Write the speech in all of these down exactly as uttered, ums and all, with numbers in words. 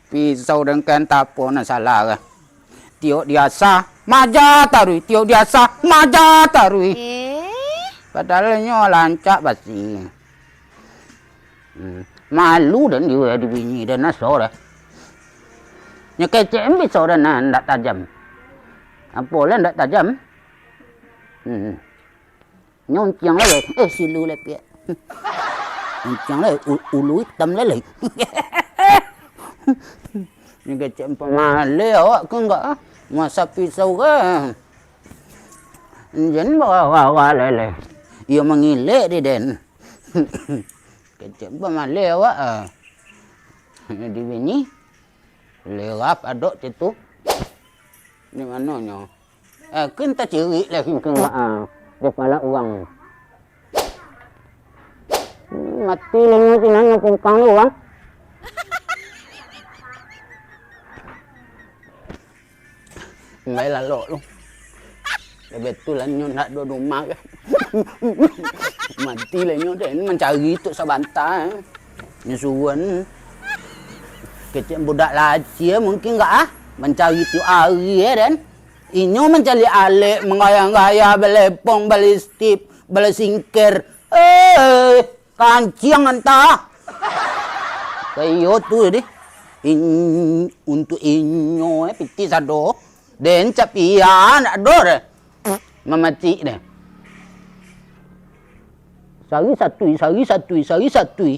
Pisau den kan tapo nan salah ka. Tiok diasah, maja taruih. Tiok diasah, maja taruih. Eh? Padahal nyo lancak basi. Hmm. Malu den di, di bini den aso deh. Nyo kecek en pisau den nan ndak tajam. Apo lah ndak tajam? Hmm. Nyo unciang lai, eh, silu lai piak. Unciang lai, u-, ulu itam lai. Ni kecek pamaleh awak ke enggak, ah? Masa pisau ke? Jan bawa-bawa lai, lai. Iyo mangilek di den. Kecek pamaleh awak, ah. Di bini. Lerap adok cek tu. Di mano nyo? Eh, kan tacirik lah singkang baa. Di kepala urang. Hmm, mati lah nyo sinan nyo pungkang tu, bang. Bae lalok tu. Kebetulan nyo ndak ado rumah kan. Mati lah nyo den mancari tu sabanta, eh. Nyo suruah ni. Kecek budak lacik mungkin enggak ah. Mancari tiok ari eh den. Inyo mancari alek, manggaya-gaya, balepong, balistip, balasingker. Eh, kanciang antah. Kayo tu deh. In-, untuk inyo eh, pitih sado. Den capian ado deh. Mamacik deh. Sari satui, sari satui, sari satui.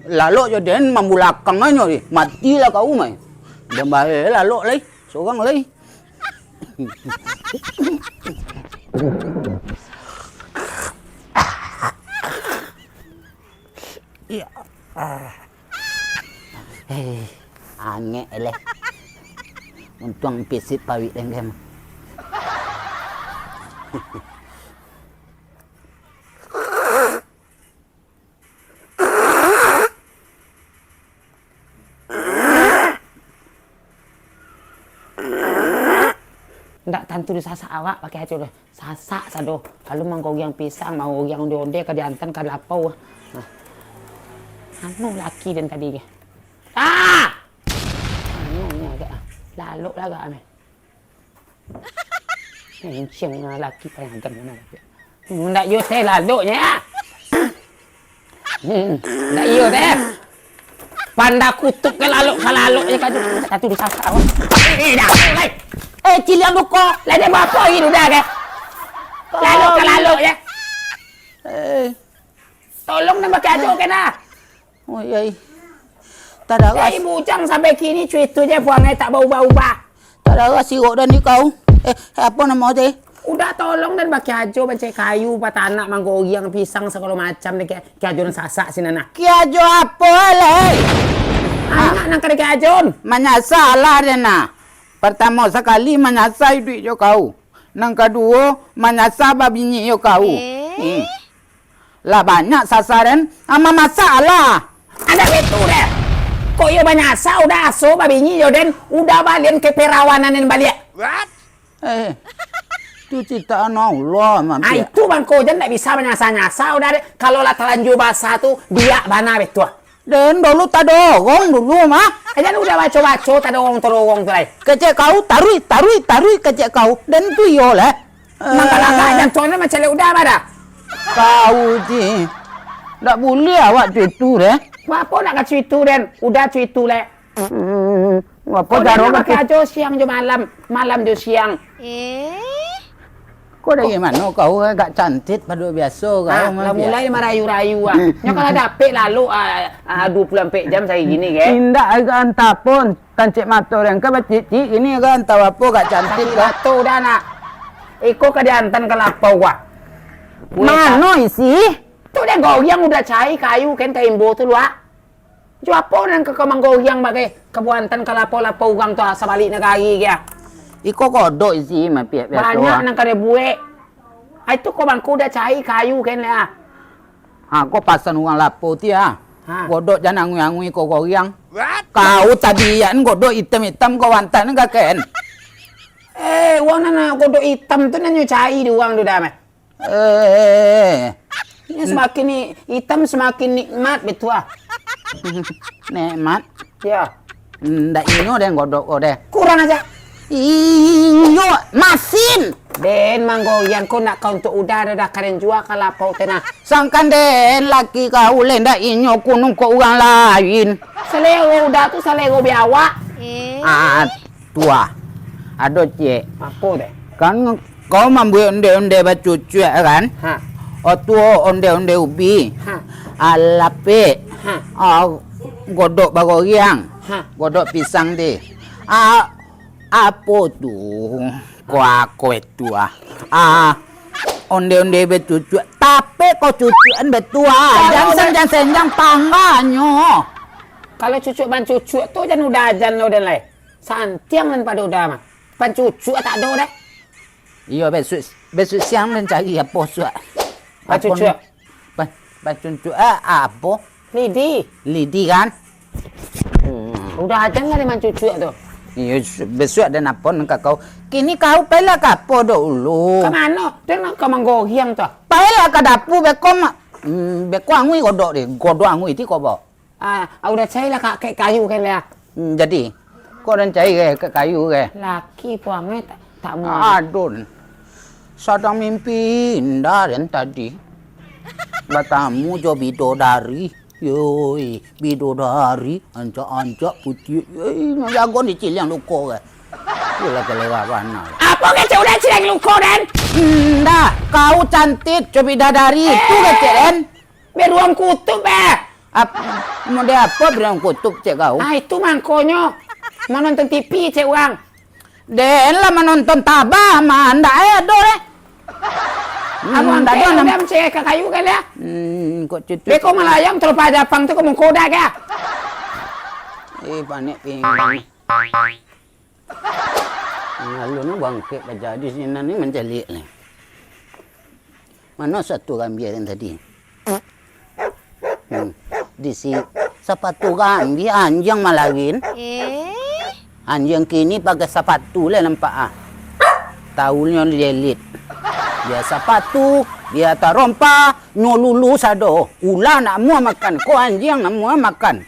Lalok jo den mambulakang anyo deh. Matilah kau mai. Den bae lalok lai. Sorang lai. Iya. Ah. Eh, angek leh. Untuang pisit pawik den, Gem. Ndak tantu disasak awak pakai acu tu. Sasak sado. Kalau manggogiang pisang, manggogiang onde-onde ka diantan ka lapau. Nah. Anu laki den tadi ke? Ah! Anu ni agak, ah. Lalok lah agak, ameh. Encing lah laki paling agak mana lagi. Hmm, ndak iyo teh laloknyo, ah. Hmm, ndak iyo teh. Panda kutuk ka lalok, ka lalok je ka tu. Satu disasak awak. Eh, dah, lai. Eh, ciliang duko. Lai dia bapo lagi duda ke? Lalok ka lalok je. Eh. Tolong nang bakeh ajo ke nah. Oi, ai. Tadarah. Dari bujang sampai kini cuitu je puangai tak baubah-ubah. Tadarah sirok dan di kau. Eh, apo namo teh? Udah tolong dan bakeh ajo bancai kayu, batanak, manggogiang, pisang, sagalo macam deh, Ki, Ki Ajo nan sasak sinan nah. Ki Ajo apo lai? Anak nang kada Ki Ajo. Manyasa lah den nah. Partamo sakali manyasa iduik jo kau. Nang kaduo, manyasa babini jo kau. Eh? Hmm. Lah banyak sasa den, ah, mamasalah. Anak itu deh. Kok iyo banyasa udah aso babini jo den, udah balian ke perawanan den baliak. What? Eh, tu ciptaan Allah, ah, mampia. Itu bangko jan ndak bisa manyasa-nyasa udah deh. Kalau lah talanjur basa tu, biak bana betul. Den dulu tadorong dulu mah. Jan udah baco-baco tadorong-tadorong tu lai. Kecek kau taruih, taruih, taruih kecek kau. Den tu iyo leh. Manggalagak jan tuan macam lek udah mah dah. Kau ji. Ndak buliah awak cuitu deh. Apo nak ka cuitu den? Udah cuitu leh. Hmm, apo jaro kau ni bakeh ajo siang jo malam, malam jo siang. Eh? Kau dari mano kau, eh, agak cantik pado biaso kau, ah, lah mulai marayu-rayu ah. Nyo kalau dapek lalu, ah, ah, dua puluh ampek jam sahari gini ke? Indak, agak antah pun. Kancik mato den ka bacik-cik gini agak antah apo agak cantik kau. Mato udah nak. Iko ka diantan ka lapau wah. Mano isi? Tu den gogiang udah cai kayu ken ka imbo tu luak. Jo apo nan ka, ka manggogiang bagai ka buantan ka lapau-lapau urang tu, ah, sabalik nagari ge, ah. Iko kodok isi mah, piak biaso, banyak ah. Nan ka dibuek. Ai tu ko bangko udah cai kayu ken leh, ah. Ha, ko pasan urang lapau ti, ah. Ha. Kodok jan angui-angui ko gogiang. What? Kau tadi an kodok itam-itam ko buantan ka ken. Eh, urang nan, ah, kodok itam tu nan nyo cai di urang tu dah mah. Eh, Ini semakin ni-, hitam semakin nikmat, betul ah. Nikmat? Ya. Ndak inyo den godok ko deh. Kurang aja. Inyo masin. Den, manggoyang ko nak ka untuk uda, ado dah karen jua ka lapau tenah. Sangkan den laki kau leh ndak inyo kunung ko urang lain. Selero uda tu selero biawak. Eh. Ah, tuah. Ado ciek. Apo deh? Kan kau mambuek onde-onde bacucuak kan? Ha. Otu onde-onde ubi. Ha. Ah, lapek. Ha. Ah, godok bagoriang. Ha. Godok pisang deh. Ah, apo tu? Kuakue tu ah. Ah, onde-onde bacucuak. Tapi kau cucuakan betul ah. Kalau jansen, jansen, jansen pangganyo. Kalau cucuak mancucuak tu jan uda jan lo den lai. Santiang nan pado uda mah. Pancucuak tak ado deh. Iyo, besok, besok siang den cari apo suak. Pancucuak. Apo ni? Pa-, pancucuak, ah, apo? Lidi. Lidi kan? Hmm. Uda jan lah den mancucuak tu. Iyo, su-, besok den apo nan ka kau. Kini kau pailah ka apo dulu? Ka mano? Den ka manggoriang tu. Pailah ka dapu beko ma-, hmm, beko angui godok deh. Godok angui ti ko bao. Ah, uda cailah ka kek kayu kan lah. Hmm, jadi, kok den cai ke, kek kayu ke? Laki puang eh, tak, tak mau. Adun. Sadang mimpi indah den tadi. Batamu jo bidodari. Yoi, bidodari, ancak-ancak putiah. Yoi, jago diciliang luko ke. Iyolah kalewa bana. Apo kecek uda ciliang luko den? Ndak, kau cantik, jo bidadari. Eh. Tu kecek den. Beruang kutub, eh. Ap-, model apo beruang kutub, cek kau? Ah, itu mangkonyo. Manonton T V, cek urang. Den lah manonton tabah, mah ndak ado deh. Hmm, amuah ndak ado nam- udah mencegah ka kayu kan, ya? Hmm, kok cucu. Beko malayang, terupa Japang tu, kok mengkodak, ya? Eh, panek pinggang. Alun bangkek baja di sinan ni mancaliak ni. Mano sapatu rambia yang tadi? Hmm, di si sapatu rambia anjiang malarin. Eh? Anjiang kini pakai sapatu lah nampak ah. Taulnyo lielit. Dia sapatu, dia tarompa, nyo lulus ado. Ulah nak muah makan, ko anjiang nak muah makan.